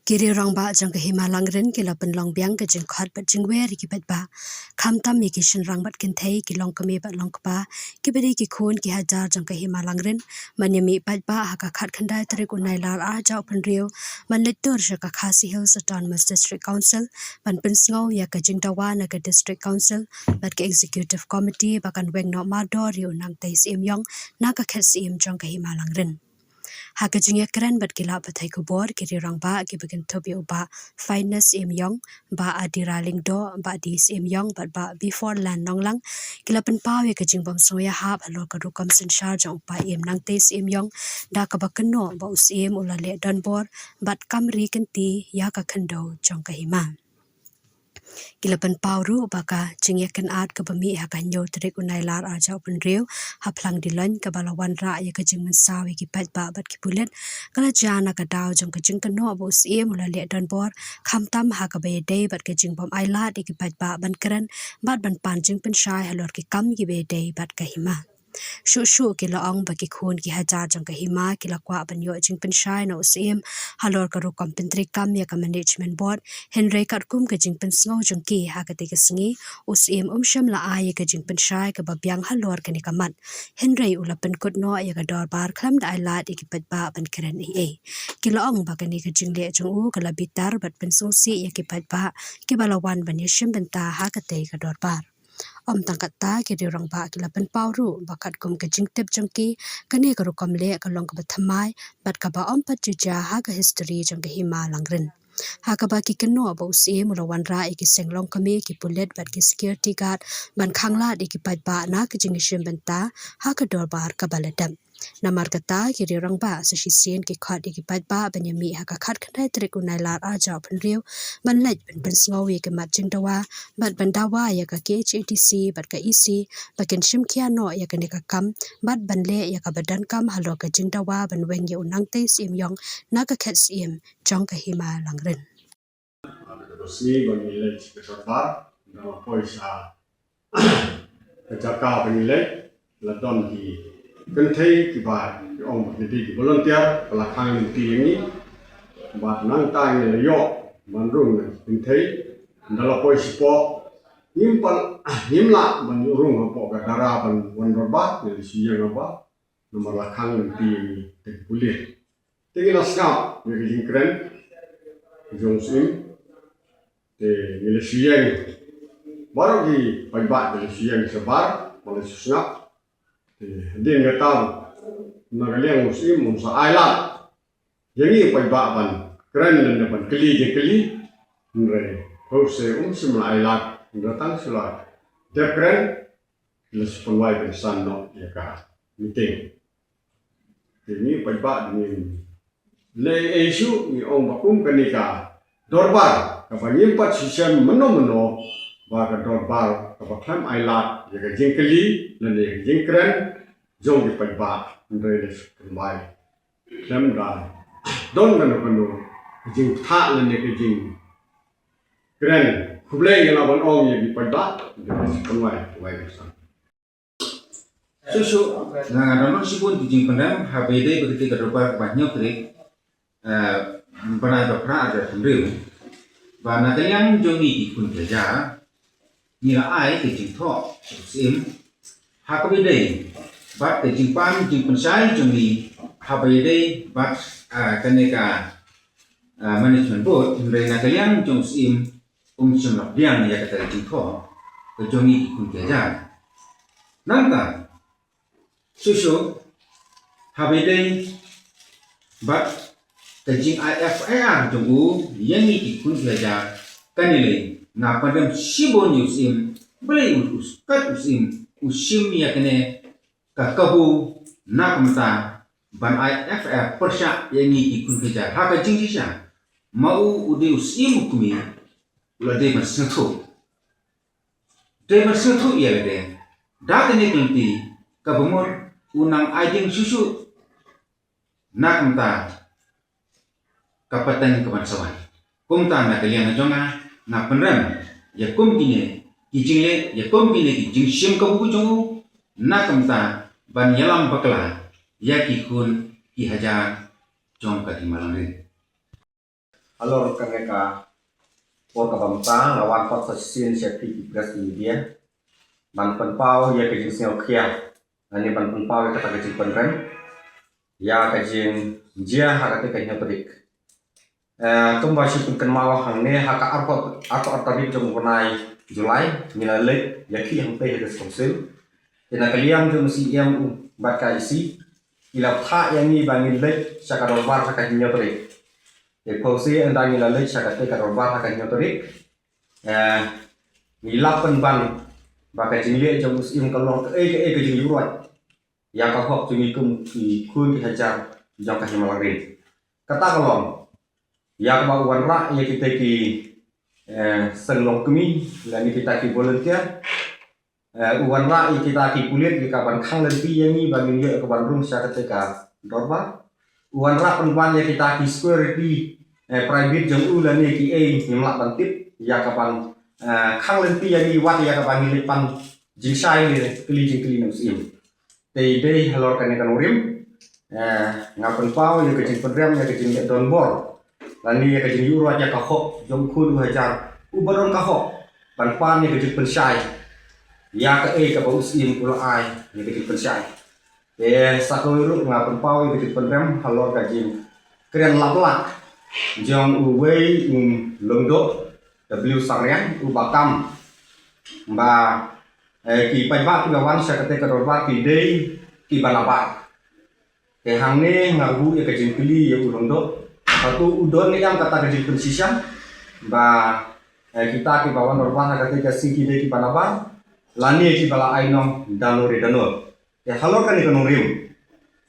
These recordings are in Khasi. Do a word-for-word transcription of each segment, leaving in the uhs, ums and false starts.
Ki riew rangbah jong ka Hima Langrin ki la pynlong biang ka jingkhot bad jingwer ïa ki paidbah, khamtam ïa ki shynrang bad kynthei, ki longkmie bad longkpa, kiba dei ki khun ki hajar jong ka Hima Langrin, ban ïa mih paidbah ha ka khatkhyndai tarik u Nailar arhajar arphew hynriew, ban leit tur sha ka Khasi Hills Autonomous District Council, ban pynsngew ïa ka jingdawa na ka District Council bad ka Executive Committee ba kan weng noh mardor ïa u nangtei Syiem Ïong na ka khet Syiem jong ka Hima Langrin. Ha ka jingïakren bad ki lad pathai khubor, ki riew rangbah kiba kynthup ïa u Bah Finest Syiem Ïong, Bah Adira Lyngdoh, Bah D Syiem Ïong bad Bah Biforland Nonglang, ki la pynpaw ïa ka jingbym sngewïahap halor ka rukom synshar jong u Paiem Nangtei Syiem Ïong, da kaba kynnoh ba u Syiem u la leh donbor bad kam ri kynti ïa ka khyndew jong ka hima. Ki la pynpaw ruh ba ka jingïakynad kaba mih ha ka hynñiew tarik u Nailar arhajar arphew hynriew ha Phlang Diloin, kaba la wanrah ïa ka jingmynsaw ïa ki paidbah bad ki pulit, ka la jia na ka daw jong ka jingkynnoh ba u Syiem u la leh donbor, khamtam ha kaba ïadei bad ka jingbym ailad ïa ki paidbah ban kren bad ban pan jingpynshai halor ki kam kiba ïadei bad ka hima. Shuh shuh ki la ong ba ki khun ki hajar jong ka hima ki la kwah ban ïoh jingpynshai na u Syiem halor ka rukom pyntreikam ïa ka Management Board, hynrei katkum ka jingpynsngew jong ki, ha katei ka sngi u Syiem um shym la ai ïa ka jingpynshai kaba biang halor kane ka mat, hynrei u la pynkut noh ïa ka dorbar khlem da ailad ïa ki paidbah ban kren ei ei. Ki la ong ba kane ka jingleh jong u ka la bitar bad pynsngewsih ïa ki paidbah kiba la wan ban ïashim bynta ha katei ka dorbar. Ym tang katta, ki riew rangbah ki la pynpaw ruh ba katkum ka jingtip jong ki, kane ka rukom leh ka long kaba thymmai bad kaba ym pat ju jia ha ka history jong ka Hima Langrin. Ha kaba ki kynnoh ba u Syiem u la wanrah ïa ki seng longkmie, ki pulit bad ki security guard ban khanglad ïa ki paidbah na ka jingïashim bynta ha ka dorbar kaba la dep. Namar kata, ki riew rangbah sa shisien ki khot ïa ki paidbah ban ïa mih ha ka khatkhyndai tarik u Nailar arhajar arphew hynriew, ban leit ban pynsngew ïa ki mat jingdawa bad ban dawa ïa ka K H A D C bad ka E C ba kin shim khia noh ïa kane ka kam bad ban leh ïa kaba donkam halor ka jingdawa ban weng ïa u nangtei Syiem Ïong na ka khet Syiem jong ka Hima Langrin. Ba sngi ba ngi leit sha ka dorbar, nda la poi sha ka jaka ba ngi leit, la don ki kynthei kiba ki ong ba ki dei ki volunteer, ba la khang lynti ïa ngi. Bad nangta ngi la ïoh ban rung na ki kynthei, nda la poi shapoh, ngim pat, ngim lah ban rung hapoh ka dara ban wan dorbar, ngi la shu ïeng haba namar la khang lynti ïa ngi da ki pulit. Te ngi la sngap ïa ka jingkren jong u Syiem. Te ngi la shu ïeng, baroh ki paidbah ki la shu ïeng shabar, ba la shu sngap. Te hadien kata, na ka liang u Syiem um sa ailad ïa ngi paidbah ban kren lane ban kylli jingkylli. Hynrei hynrei um shym la ailad, hynrei tang shu la dep kren, la shu pynwai pynsan noh ïa ka meeting. Te ngi paidbah ngim leh ei shuh, ngi ong ba kum kane ka dorbar kaba ngim pat shisien mynno mynno, ba ka dorbar kaba khlem ailad ïa ka jingkylli lane ïa ka jingkren jong ki paidbah, hynrei la shu pynwai. Khlem da don kano kano ka jingpynthah lane ka jingkren khublei ngi lah ban ong ïa ki paidbah, da la shu pynwai, pynwai pynsan. Shuh shuh, nga, nga don shibun ki jingpyndem haba ïadei bad katei ka dorbar kaba hynñiew tarik, eh, bnai ba phra arhajar hynriew, ba na ka liang jong ngi ki khun ki hajar, ngi la ai ka jingthoh sha u Syiem ha kaba ïadei bad ka jingpan jingpynshai jong ngi haba ïadei bad, eh, kane ka, eh, management board, hynrei na ka liang jong u Syiem um shym la pdiang ïa kata ka jingthoh ka jong ngi ki khun ki hajar. Nangta, shuh shuh, haba ïadei bad ka jingai F I R jong u ïa ngi ki khun ki hajar, kane lei nga pyndem shibun ïa u Syiem, balei u, u, kat u Syiem u shim ïa kane ka kabu na ka bynta ban ai F I R pyrshah ïa ngi ki khun ki hajar ha ka jingshisha. Ma u, u dei u Syiem u kmie, u la dei ban sngewthuh. Dei ban sngewthuh ïa lade da kane ka lynti kaba mut u nang ai dieng shuh shuh na ka bynta ka pateng kaban sa wan. Kumta na ka liang jong nga, nga pynrem ïa kum kine ki jingleh, ïa kum kine ki jingshim kabu jong u na ka bynta ban ïalam bakla ïa ki khun ki hajar jong ka Hima Langrin. Halor kane ka por kaba mynta nga wan pat sa shisien sha phi ki press media ban pynpaw ïa ka jingsngewkhia lane ban pynpaw ïa kata ka jingpynrem ïa ka jingjia ha kata ka hynñiew tarik. Eh, kumba shu pynkynmaw hangne, ha ka arphew, arphew ar tarik jong u bnai July ngi la leit ïa ki hangtei ha District Council. Te na ka liang jong u C M u bad ka E C, ki la phah ïa ngi ba ngin leit sha ka dorbar ha ka hynñiew tarik. Te phewse ynda ngi la leit sha katei ka dorbar ha ka hynñiew tarik, eh, ngi la pynban ba ka jingleh jong u C M ka long kaei kaei ka jingïuhroit ïa ka hok jong ngi kum ki khun ki hajar jong ka Hima Langrin. Kata ka long ïa kaba u wanrah ïa kita ki, eh, seng longkmie lane kita ki volunteer. Eh, u wanrah ïa kita ki pulit ïa ka ban khang lynti ïa ngi ba ngin ïoh ïa ka ban rung sha katei ka dorbar. U wanrah pynban ïa kita ki security, eh, private jong u lane kiei ngim lah ban tip ïa ka ban, eh, khang lynti ïa ngi wat ïa ka ban ngi leit pan jingshai ne kylli jingkylli na u C M. Te dei halor kane ka nongrim, eh, nga pynpaw ïa ka jingpynrem ïa ka jingleh donbor lane ïa ka jingïuhroit ïa ka hok jong u khun u hajar uba don ka hok ban pan ïa ka jingpynshai ïa kaei kaba u C M u la ai ïa ka jingpynshai. Te sa kawei ruh nga pynpaw ïa ka jingpynrem halor ka jingkren laplak jong uwei u lyngdoh W Sangriang uba kam ba, eh, ki paidbah kiba wan sha katei ka dorbar ki dei kiba nabar. Te hangne nga buh ïa ka jingkylli ïa u lyngdoh, hato u don ne em kata ka jingpynshisha ba, eh, kita kiba wan dorbar ha katei ka sngi ki dei kiba nabar lane kiba la ai nong da no re da no. Te halor kane ka nongrim,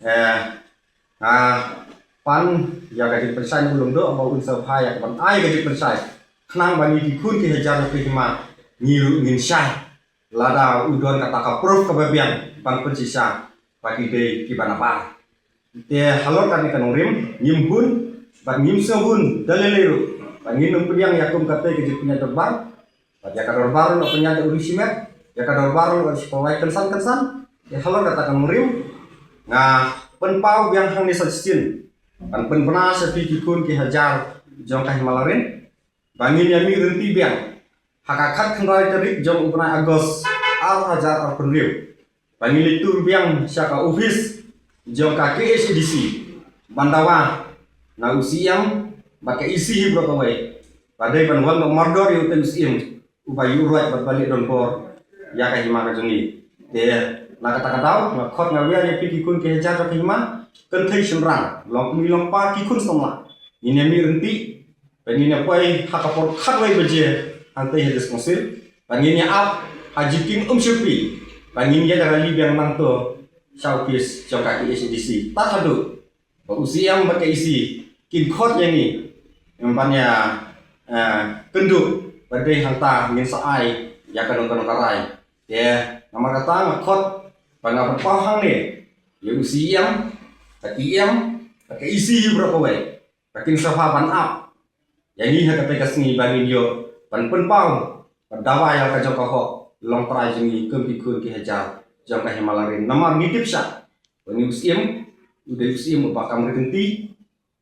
eh, nga pan ïa ka jingpynshai na u lyngdoh ba un sa phah ïa ka ban ai ka jingpynshai khnang ba ngi ki khun ki hajar jong ka Hima ngi ruh ngin shai. Lada u don kata ka proof kaba biang ban pynshisha ba ki dei kiba nabar. Te halor kane ka nongrim ngim hun bad ngim sngewhun da lei lei ruh ba ngin ym pdiang ïa kum katei ka jingpynïaid dorbar. Bad ïa ka dorbar ruh la pynïaid da u riewshimet, ïa ka dorbar ruh la pynwai kynsan kynsan. Te halor kata ka nongrim nga pynpaw biang hangne sa shisien ban pynbna sha phi ki khun ki hajar jong ka Hima Langrin ba ngin ïa mih rynti biang ha ka khatkhyndai tarik jong u bnai August ar hajar arphew hynriew. Ba ngin leit tur biang sha ka office jong ka K H A D C ban dawa na u C M bad ka E C hi baroh kawei ba dei ban wan noh mardor ïa utei u C M uba ïuhroit bad ba leh donbor ïa ka Hima ka jong ngi. Te na kata ka daw nga khot nga wer ïa phi ki khun ki hajar jong ka Hima, kynthei shynrang, longkmie longpa, ki khun samla, ngin ïa mih rynti ba ngin ïa poi ha ka por khatwei baje hangtei ha District Council ba ngin ïa ap ha Jiking Umshipi ba ngin ïa rally biang nangto sha office jong ka K H A D C. Tad haduh ba u C M bad ka E C kin khot ïa ngi ban ïa, eh, kynduh ba dei hangta ngin sa ai ïa kano kano ka rai. Te namar kata nga khot ba nga pynpaw hangne ïa u C M, ka E M, ka E C hi baroh kawei ba kin sa phah ban ap ïa ngi ha katei ka sngi ba ngin ïoh ban pynpaw ban dawa ïa ka jong ka hok longtrai jong ngi kum ki khun ki hajar jong ka Hima Langrin. Namar ngi tip shah ba une u C M u dei u C M uba kam ri kynti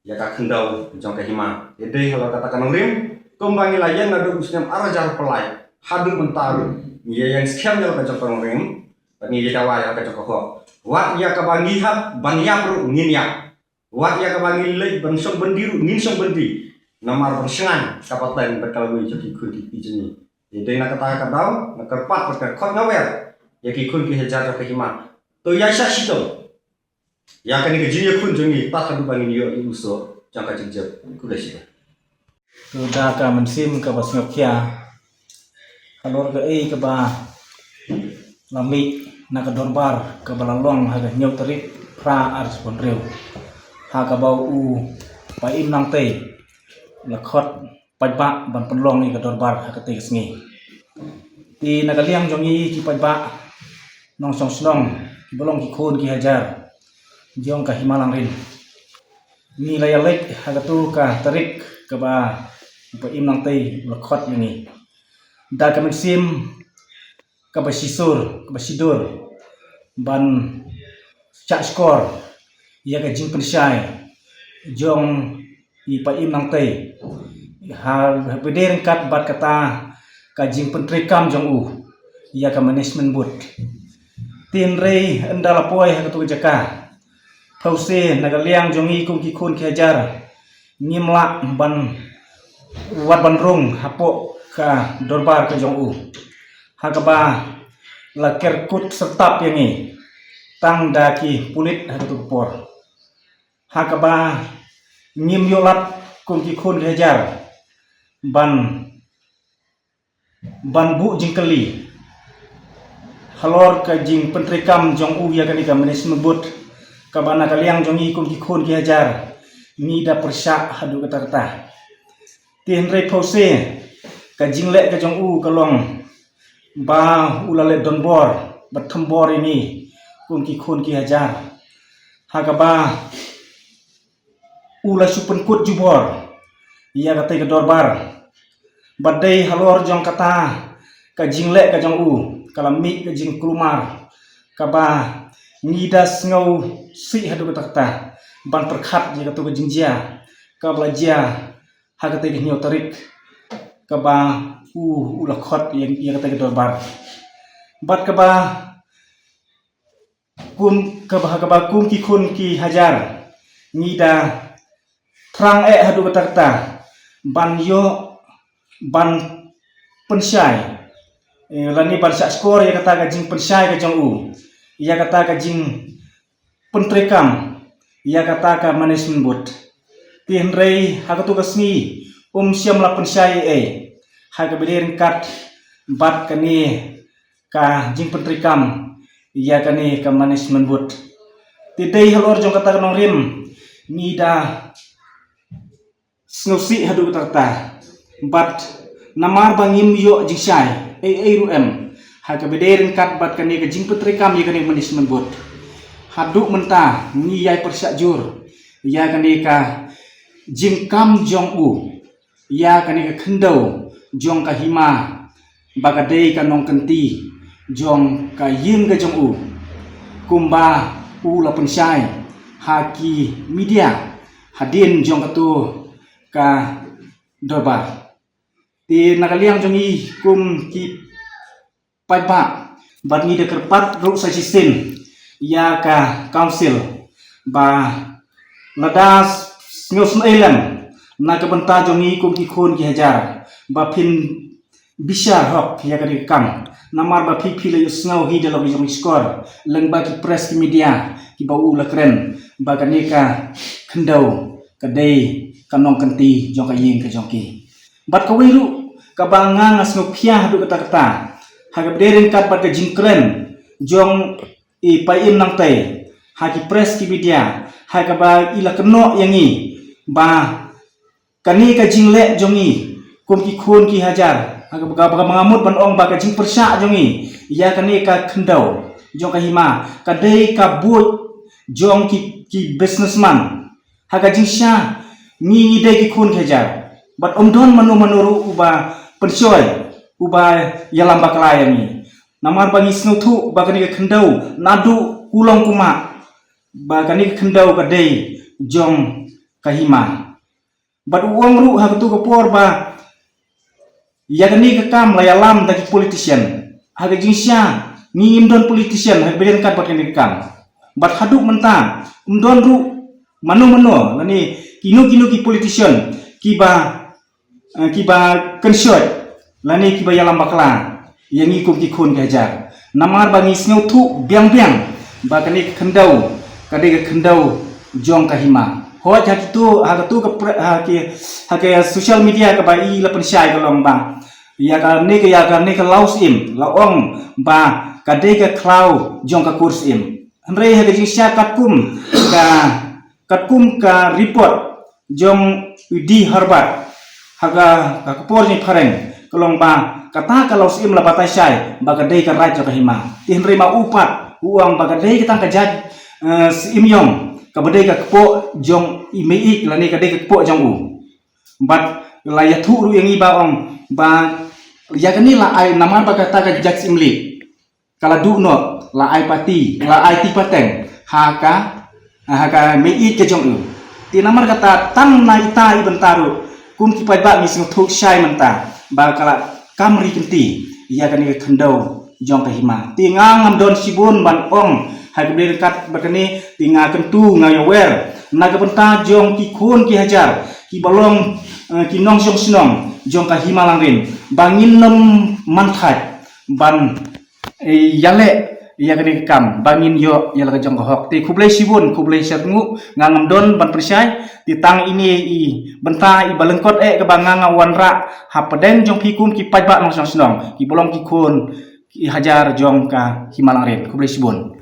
ïa ka khyndew jong ka hima. Te dei halor kata ka nongrim, kumba ngi la ïeng naduh u snem ar hajar arphew lai haduh mynta ruh ngi ïeng skhem ïa la ka jong ka nongrim bad ngi ïa dawa ïa la ka jong ka hok. Wat ïa kaba ngi hap ban ïap ruh ngin ïap. Wat ïa kaba ngi leit ban shong byndi ruh ngin shong byndi. Namar ban shngaiñ ka pateng bad ka lawei jong ki khun ki kti jong ngi. Te dei na kata ka daw nga kyrpad bad nga khot nga wer ïa ki khun ki hajar jong ka hima, to ïaishah shitom ïa kane ka jingïakhun jong ngi, tad haduh ba ngin ïoh ïa u soh jong ka jingjop. Khublei shibun. To da ka mynsiem kaba sngewkhia halor kaei kaba la mih na ka dorbar kaba la long ha ka hynñiew tarik phra ar spon riew, ha kaba u Paiem Nangtei la khot paidbah ban pynlong ïa ka dorbar ha katei ka sngi. Te na ka liang jong ngi ki paidbah nongshong shnong kiba long ki khun ki hajar jong ka hima Langrin, ngi la ïa leit ha kato ka tarik kaba u Paiem Nangtei u la khot ïa ngi. Da ka mynsiem kaba shisur kaba shidur ban shah shkor ïa ka jingpynshai jong i Paiem Nangtei ha ba dei ryngkat bad kata ka jingpyntreikam jong u ïa ka management board. Te hynrei ynda la poi ha katu ka jaka, phewse na ka liang jong ngi kum ki khun ki hajar ngim lah ban wad ban rung hapoh ka dorbar ka jong u, ha kaba la kerkut sertap ïa ngi tang da ki pulit ha katu ka por, ha kaba ngim ïoh lad kum ki khun ki hajar ban ban buh jingkylli halor ka jingpyntreikam jong u ïa kane ka management board, kaba na ka liang jong ngi kum ki khun ki hajar ngi da pyrshah haduh katta katta. Te hynrei phewse ka jingleh ka jong u ka long ba u la leh donbor bad thombor ïa ngi kum ki khun ki hajar, ha kaba u la shu pynkut jubor ïa katei ka dorbar. Bad dei halor jong kata ka jingleh ka jong u ka la mih ka jingkulmar kaba ngi da sngewsih haduh katta katta ban pyrkhat ïa katu ka jingjia kaba la jia ha katei ka hynñiew tarik, kaba u u la khot ïa, ïa katei ka dorbar. Bad kaba kum kaba, kaba kum ki khun ki hajar ngi da thrang eh haduh katta katta ban ïoh ban pynshai, eh, lane ban shah shkor ïa kata ka jingpynshai ka jong u, ïa kata ka jingpyntreikam ïa kata ka management board. Te hynrei ha katu ka sngi um shym la pynshai ei ei ha kaba dei ryngkat bad kane ka jingpyntreikam ïa kane ka management board. Te dei halor jong kata ka nongrim ngi da sngewsih haduh katta katta bad namar ba ngim ïoh jingshai ei ei ruh em ha kaba dei ryngkat bad kane ka jingpyntreikam ïa kane ka management board. Haduh mynta ngi ïai pyrshah jur ïa kane ka jingkam jong u, ïa kane ka khyndew jong ka hima ba ka dei ka nongkynti jong ka ïing ka jong u, kumba u la pynshai ha ki media hadien jong katu ka dorbar. Te na ka liang jong ngi kum ki paidbah bad ngi da kyrpad ruh sa shisien ïa ka council ba lada sngewsynei lem na ka bynta jong ngi kum ki khun ki hajar ba phin bishar hok ïa kane ka kam, namar ba phi phi la ïohsngew hi da la ka jong i skor lyngba ki press ki media kiba u la kren ba kane ka khyndew ka dei ka nongkynti jong ka ïing ka jong ki. Bad kawei ruh kaba nga nga sngewkhia haduh katta katta ha kaba dei ryngkat bad ka jingkren jong i Paiem Nangtei ha ki press ki media ha kaba i la kynnoh ïa ngi ba kane ka jingleh jong ngi kum ki khun ki hajar ha kaba, kaba nga mut ban ong ba ka jingpyrshah jong ngi ïa kane ka khyndew jong ka hima ka dei ka buit jong ki, ki businessman. Ha ka jingshisha ngi ngi dei ki khun ki hajar bad ym don mano mano ruh uba pynshoi, uba ïalam bakla ïa ngi. Namar ba ngi sngewthuh ba kane ka khyndew naduh kulong kumah ba kane ka khyndew ka dei jong ka hima. Bad u ong ruh ha katu ka por ba ïa kane ka kam la ïalam da ki politician. Ha ka jingshisha ngi ngim don politician ha kaba dei ryngkat bad kane ka kam. Bad haduh mynta ym don ruh mano mano lane kino kino ki politician kiba, eh, kiba kynshoit lane kiba ïalam bakla ïa ngi kum ki khun ki hajar. Namar ba ngi sngewthuh biang biang ba kane ka khyndew ka dei ka khyndew jong ka hima. Hooid ha kitu, ha katu ka pre-, ha ki, ha ki social media kaba i la pynshai ka long ba ïa kane ka, ïa kane ka Law Syiem la ong ba ka dei ka khlaw jong ka kur syiem. Hynrei ha ka jingshisha katkum ka, katkum ka report jong i D Herbert ha ka, ha ka por jingphareng ka long ba kata ka Law Syiem la batai shai ba ka dei ka raid jong ka hima. Te hynrei ma u pat u ong ba ka dei ka tang ka jait, eh, Syiemlieh kaba dei ka kpoh jong i mei ïeit lane ka dei ka kpoh jong u. Bad la ïathuh ruh ïa ngi ba ong ba ïa kane la ai namar ba kata ka jait Syiemlieh ka la duh noh, la ai pati, la ai ti pateng ha ka, ha ka mei ïeit ka jong u. Te namar kata tang na ita i bynta ruh, kum ki paidbah ngi sngewthuh shai mynta ba ka la kam ri kynti ïa kane ka khyndew jong ka hima. Te nga ngam don shibun ban ong ha ka bynta ryngkat bad kane, te nga kyntu, nga ïawer na ka bynta jong ki khun ki hajar ki ba long, eh, ki nongshong shnong jong ka Hima Langrin ba ngin nym man thait ban, eh, ïaleh ïa kane ka kam ba ngin ïoh ïa la ka jong ka hok. Te khublei shibun, khublei shibun, nga ngam don ban pynshai. Te tang ine i bynta i ba lyngkot eh kaba nga nga wanrah hapdeng jong phi kum ki paidbah nongshong shnong ki ba long ki khun ki hajar jong ka Hima Langrin. Khublei shibun.